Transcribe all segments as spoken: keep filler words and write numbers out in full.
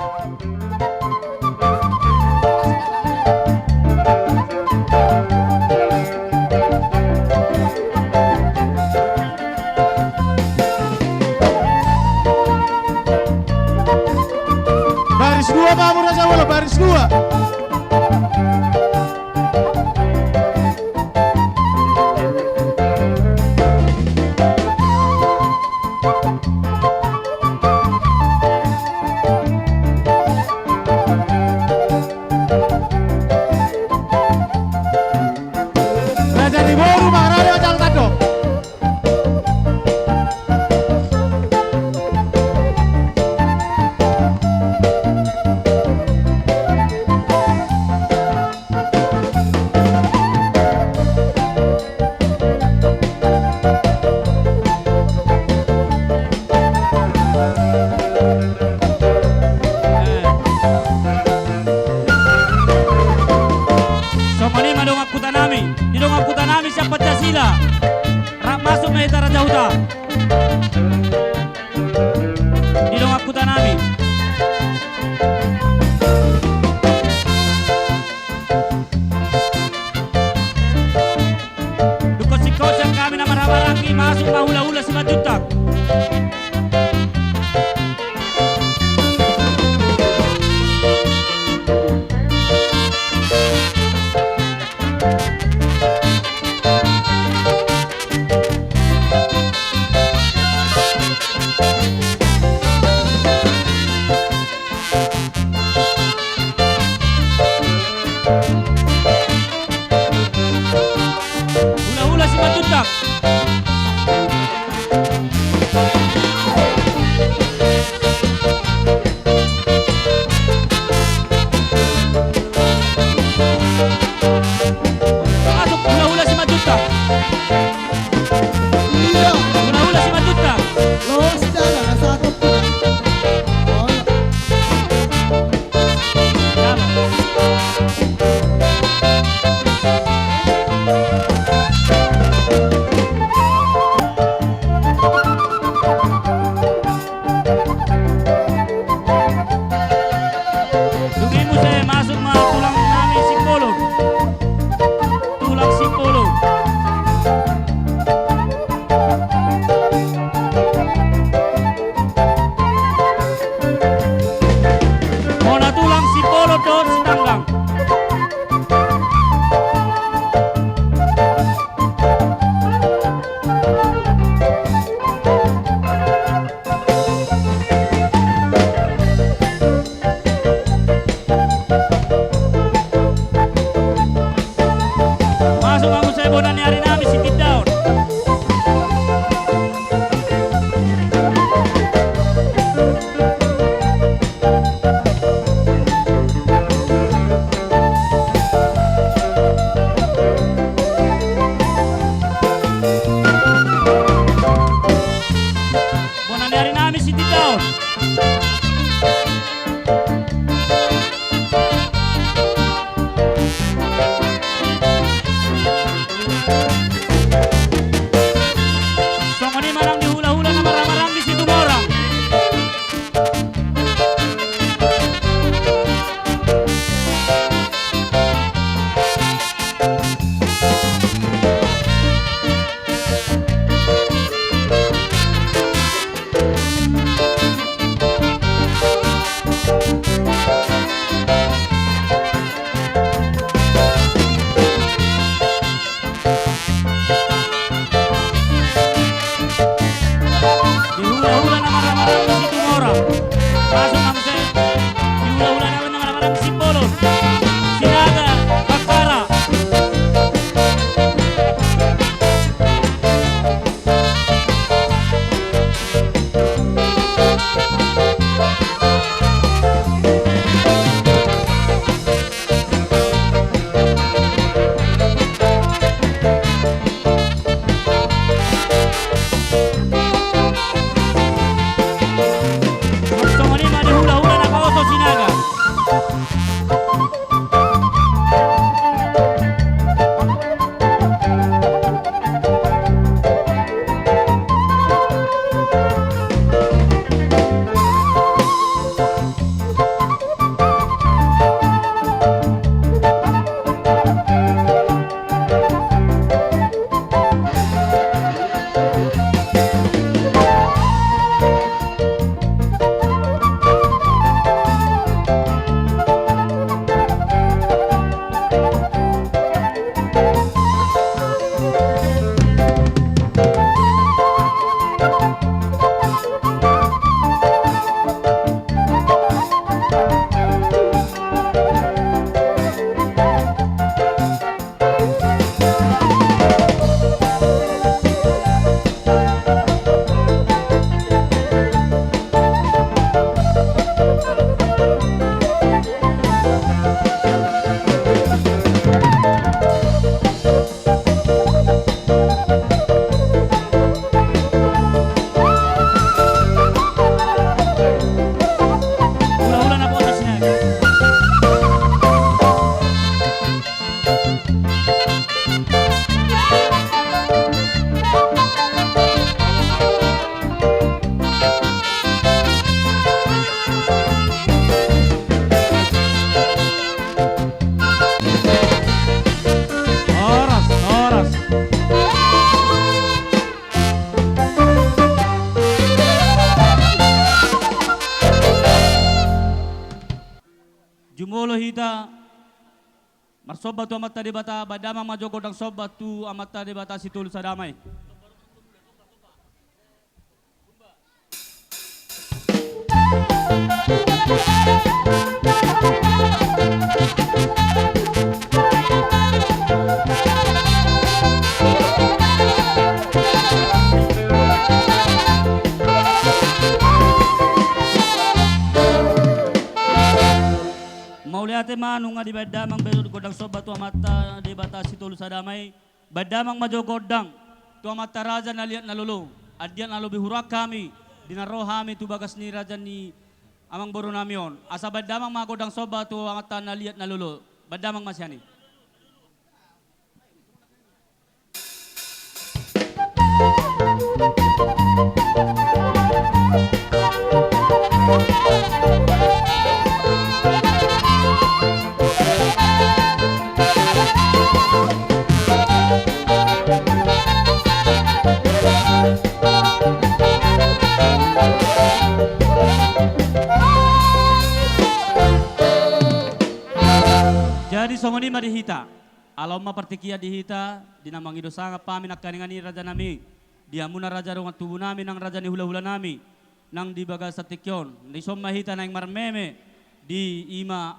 Baris dua, Pak Muraja Wolo, baris dua. Raja ni boru, Bang Raja, jangan kado. Songon i ma dongan huta nami, di dongan huta nami sian Pancasila. Rap masuk ma hita Raja Huta. Di dongan huta nami. Dungkon singkop sian hami na marhahamaranggi, masuk ma hulahula Simanjuntak. Hulahula Simanjuntak. Masuk hulahula Simanjuntak. Iya. Hulahula Simanjuntak. Los jalan, asa tepuk. Oh, iya. Dung i muse masuk ma tulang nami Simbolon. Tulang Simbolon. Bona tulang Simbolon dohot Sitanggang. Masuk ma muse bona ni ari nami Sitindaon. Bona ni ari nami Sitindaon. Songon i ma nang di hulahula na marhahamaranggi Situmorang. Molo hita marsomba tu Amanta Debata, baen damang ma jo gondang somba tu Amanta Debata Sitolu Sadama i. Mauliate ma nunga dibaen damang be gondang somba tu Amanta Debata Sitolu Sadama i. Baen damang ma jo gondang tu Amanta Raja na Liat na Lolo. Anggiat na lobi hurang hami di na ro hami tu bagas ni raja ni amangboru nami on. Asa baen damang ma gondang somba tu Amanta na Liat na Lolo. Baen damang ma sian i. Jadi songon i ma di hita. Ala on ma partingkian di hita, di na mangido sangap hami nangkaningan i raja nami, di hamuna raja dongan tubu nami nang raja ni hula-hula nami, nang di bagasan tingki on, dison ma hita naeng marmeme, di i ma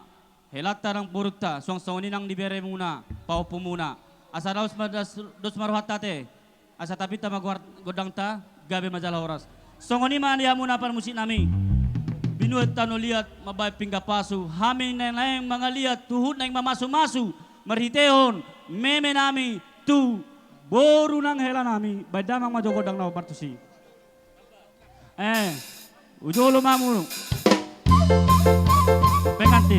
helanta nang borunta, suang songon i nang di beremuna, pahompumuna. Asa daos ma das-, dos ma rohanta ate. Asa tapinta ma goar-, gondangta, gabe ma jala horas. Songon i ma di hamuna parmusik nami. Binuat tano liat mambahen pinggan pasu, hami na naeng mangaliat huhut naeng mamasu-masu marhitehon meme nami tu boru nang hela nami, baen damang ma jo gondang na hombar tusi. Eh, ujolo ma munu. Pengantin.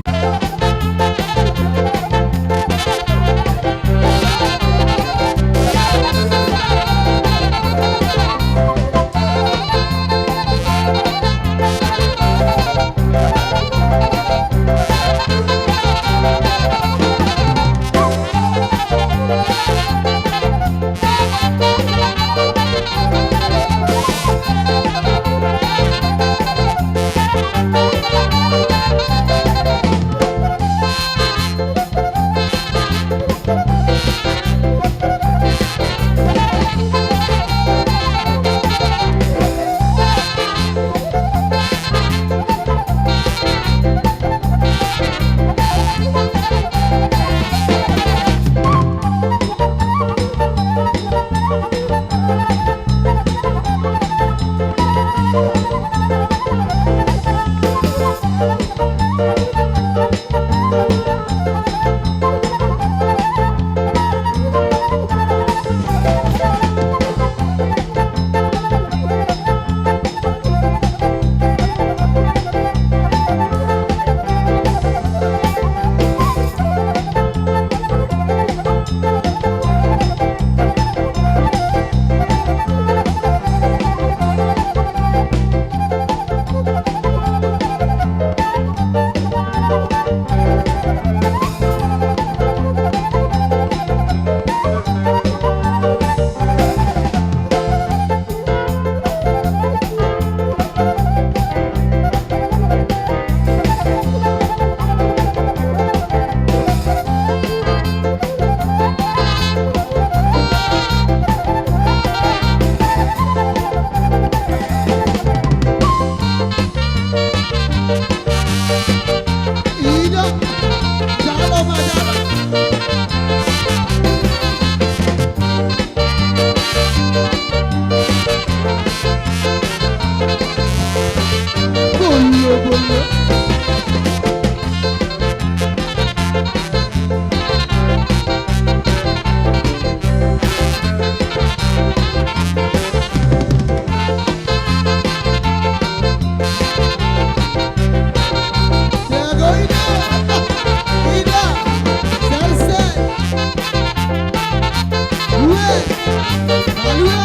Ida, jalo ma jalo. Bolio, bolio. Jago ida, ida, selesai. Dua, dua.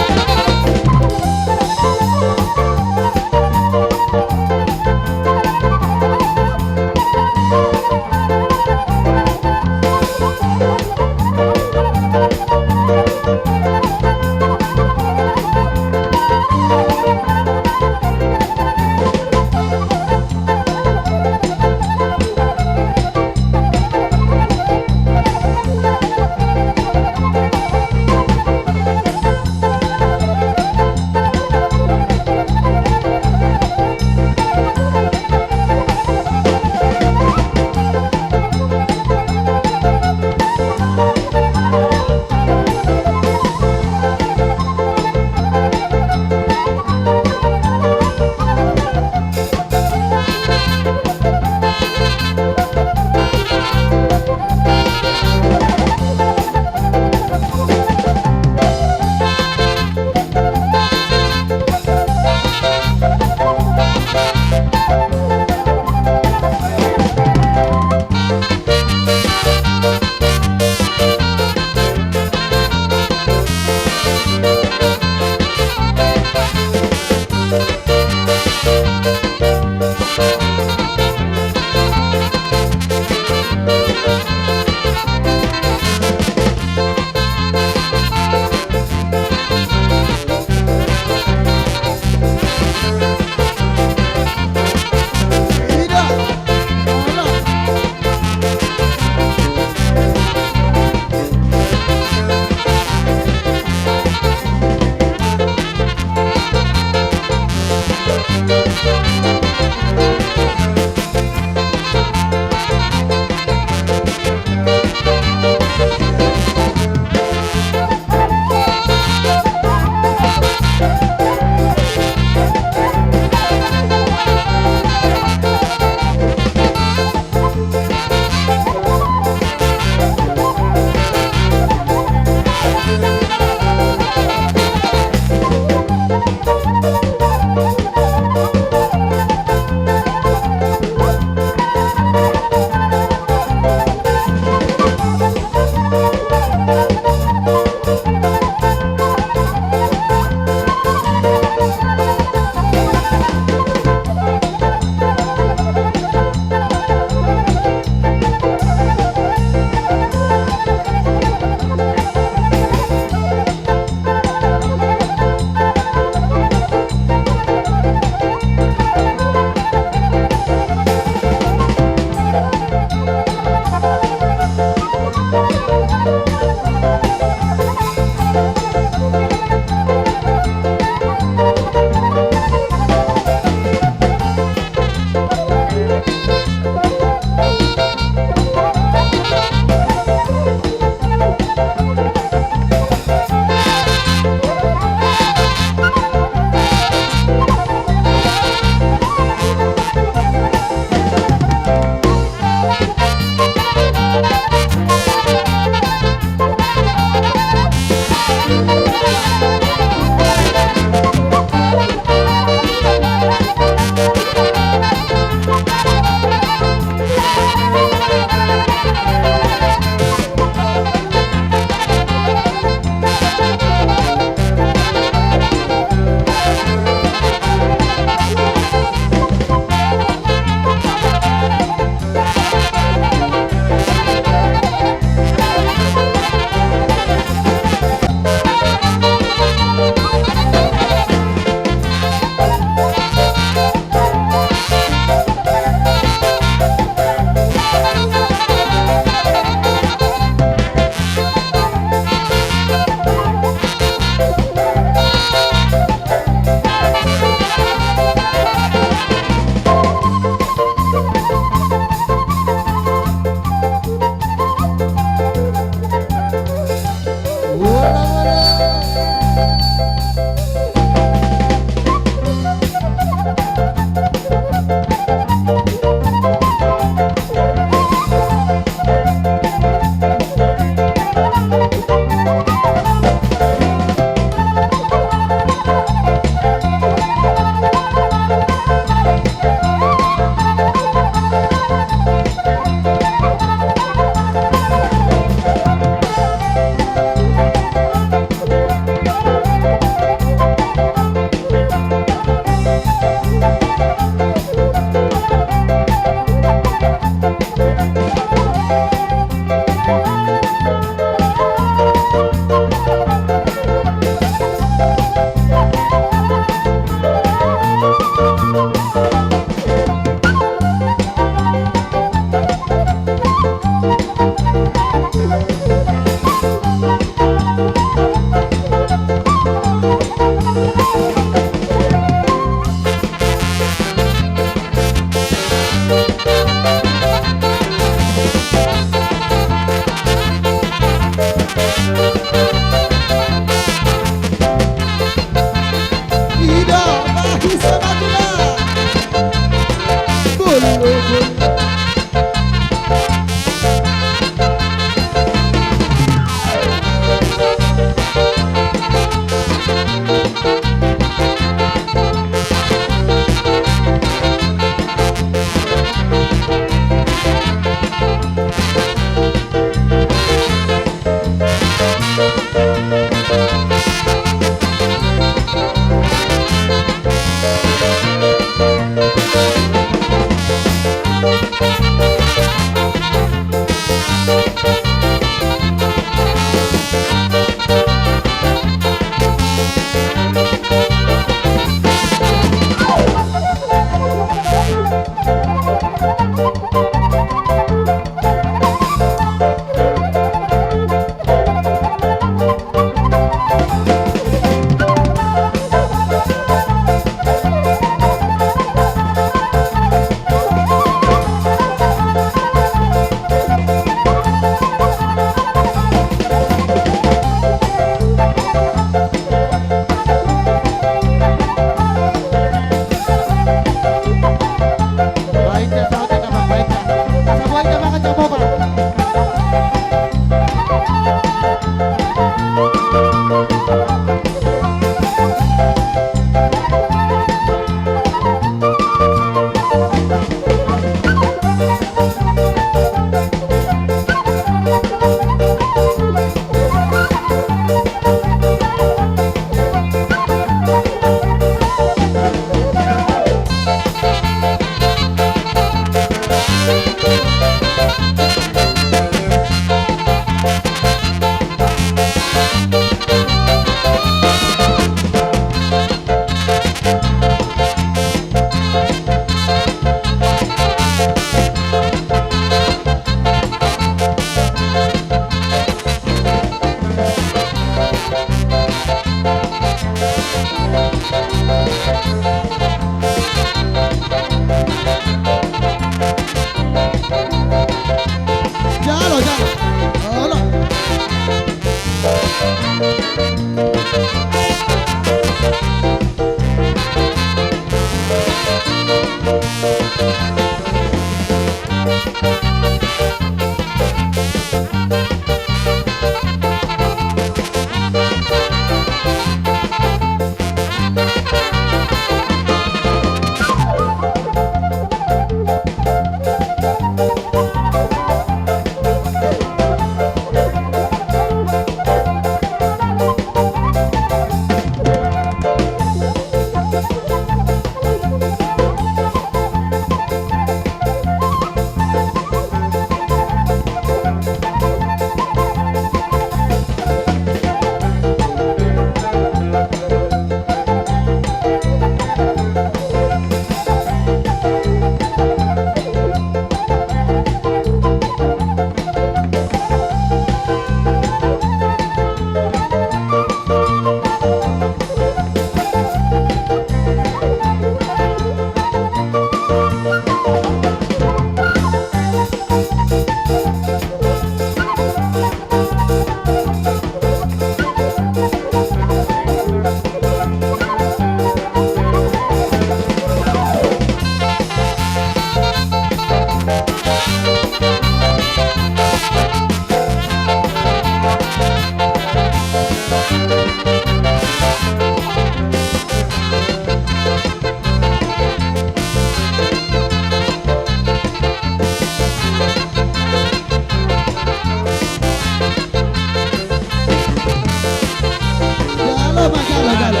Jalo ma, jalo, jalo.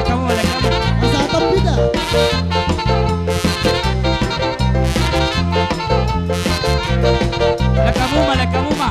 Jalo. Masa atau tidak? Lek hamu ma, lek hamu ma.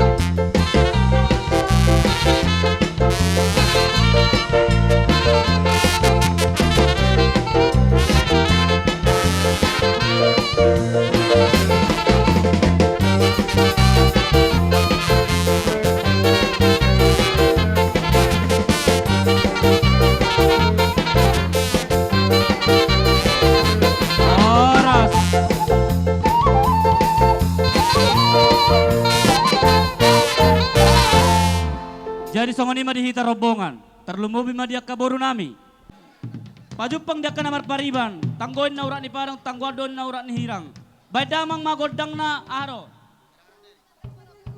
Horas. Jadi songon i ma di hita rombongan, tarlumobi ma di angka boru nami. Pajumpang di angka na marpariban, tanggoan na urat ni padang, tanggoan dohot na urat ni hirang. Baen damang ma gondangna, aha do?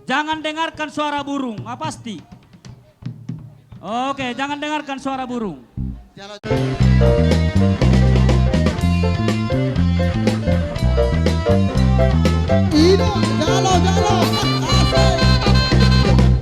Jangan dengarkan suara burung, ah, pasti. Oke, jangan dengarkan suara burung. Ida, jalo, jalo. Asik.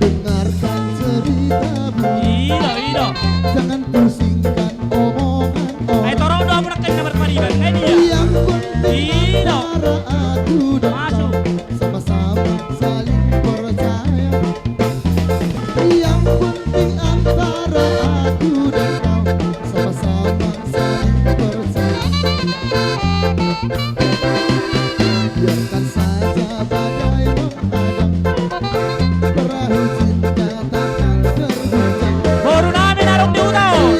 Dengarkan cerita burung. Ida, ida. Jangan pusingkan omongan orang. Ai torop do hamu nangkin na marpariban, ngai dia. Yang penting antara aku dan kau. Masuk. Sama-sama saling percaya. Yang penting antara aku dan kau, sama-sama saling percaya. Biarkan saja badai menghadang, perahu cinta takkan terguncang. Boru nami na adong di huta on.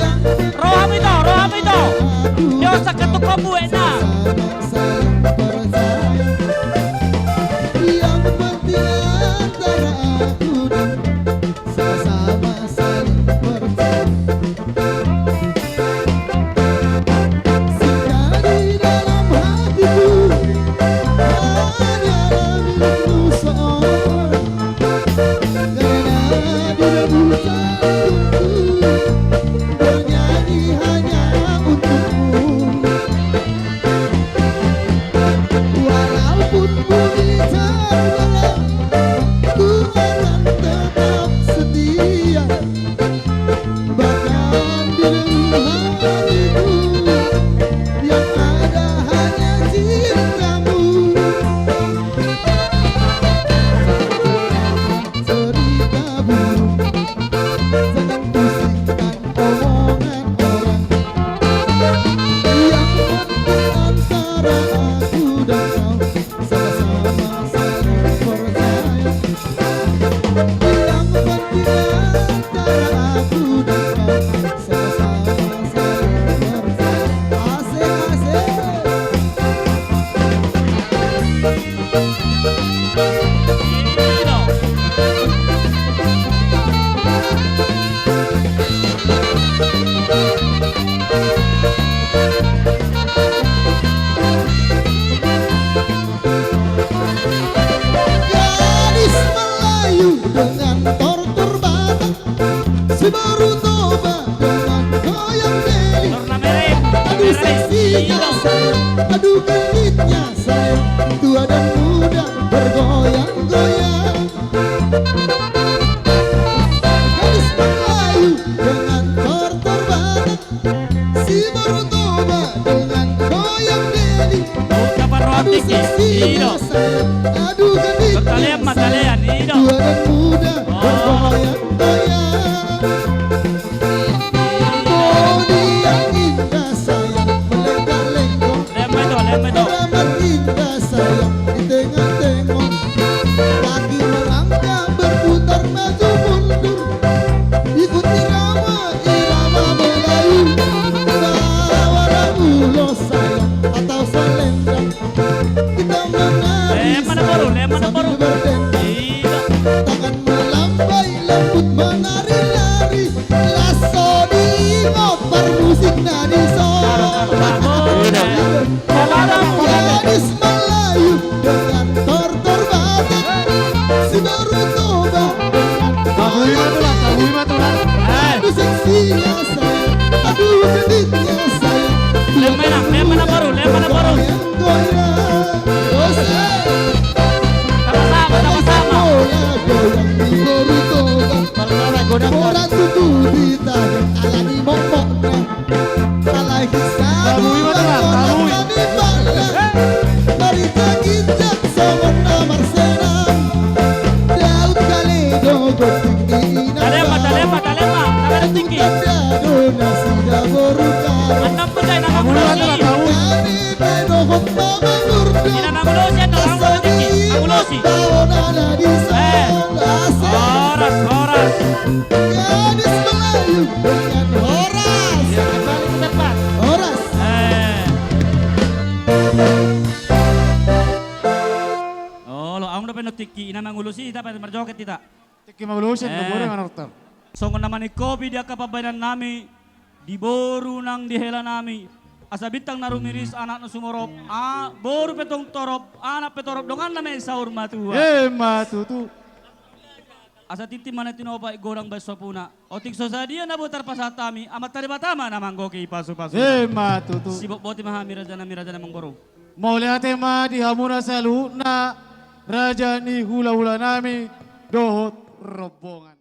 Roham ito, roham ito. Diosak ketuk kombu, enak. Sama-sama saling percaya. Yang penting antara aku dan sama-sama saling percaya. Cinta di dalam hatiku hanyalah milikmu seorang. Karena di dalam hatiku bernyanyi hanya untukmu. Walaupun bumi terbelah, ku akan tetap setia. Bahkan di dalam hatiku yang ada hanya cintamu. Cerita burung, jangan pusingkan omongan orang. Yang penting antara aku dan kau sama-sama saling percaya. Yang penting antara aku dan kau sama-sama saling percaya. Asik, asik. Ida. Dengan tortor Batak, si boru Toba dengan goyang deli. Torna mereng. Aduh, mereng, seksinya, iya, sayang, aduh, gendutnya, sayang, tua dan muda bergoyang-goyang. Gadis Melayu dengan tortor Batak, si boru Toba dengan goyang deli. Ungkapan roham tinggi. Aduh, seksinya, iya, sayang, aduh, gendutnya, sayang, tua dan muda bergoyang-goyang. Bodi yang indah, sayang, melengkak-lengkok. Lem ma i do, lem ma i do. Tanaman indah, sayang, di tengah-tengah. Kaki melangkah berputar maju mundur. Ikut irama, irama Melayu. Bawa lagu lo, sayang, atau selendang. Kita menari, lem ma na boru, sayang, lem ma na boru, sambil berdendang. Iya. Tangan melambai, lembut menari-nari. Laso diingot parmusik na dison. Iya. Gadis Melayu dengan tortor Batak, si boru Toba dengan goyang deli. Aduh, seksinya, sayang, aduh, gendutnya, sayang. Lem ma i, lem ma na boru, lem ma na boru. Goyang, goyang. Sama-sama, sama-sama. Bola goyang di boru Toba. Bola tutu di tangan ala ni momokna. Alai hisab. Tabui ma tulang, tabui. Mari taginjak songon na marsenam. Daun kaledo gondang ni inang. Talem ma, talem ma, talem ma. Tangan tinggi. Tanda do nasida boru Karo. Anam pun dai nama. Tabui ma tulang, tabui. Kami pe dohot mama murda. Ina mangulosi, anam mangulosi. Mangulosi. Taon ala di sana. Horas, horas. Gadis Melayu dengan horas. Ya, kembali ke tempat. Horas. Eh. Olo, aung dope na tingki, ina mangulosi, ita pe marjoget ita. Tingki mangulosi, eh, na bore manortor. Songon na maningkopi di angka pambahenan nami, di boru nang di hela nami, asa bintang na rumiris, anak na sumorop, a, boru pe tong torop, anak pe torop, dongan na ma i saur matua. Emma tutu. Asa tintin ma na tinopa i godang bahen sopuna. Otik so sadia na boi tarpasahat hami, Amanta Debata ma na manggohi pasu-pasu. Emma tutu. Sibotboti ma hami raja nami, raja nami, amangboru. Mauliate ma di hamuna saluhutna, raja ni hula-hula nami dohot rombongan.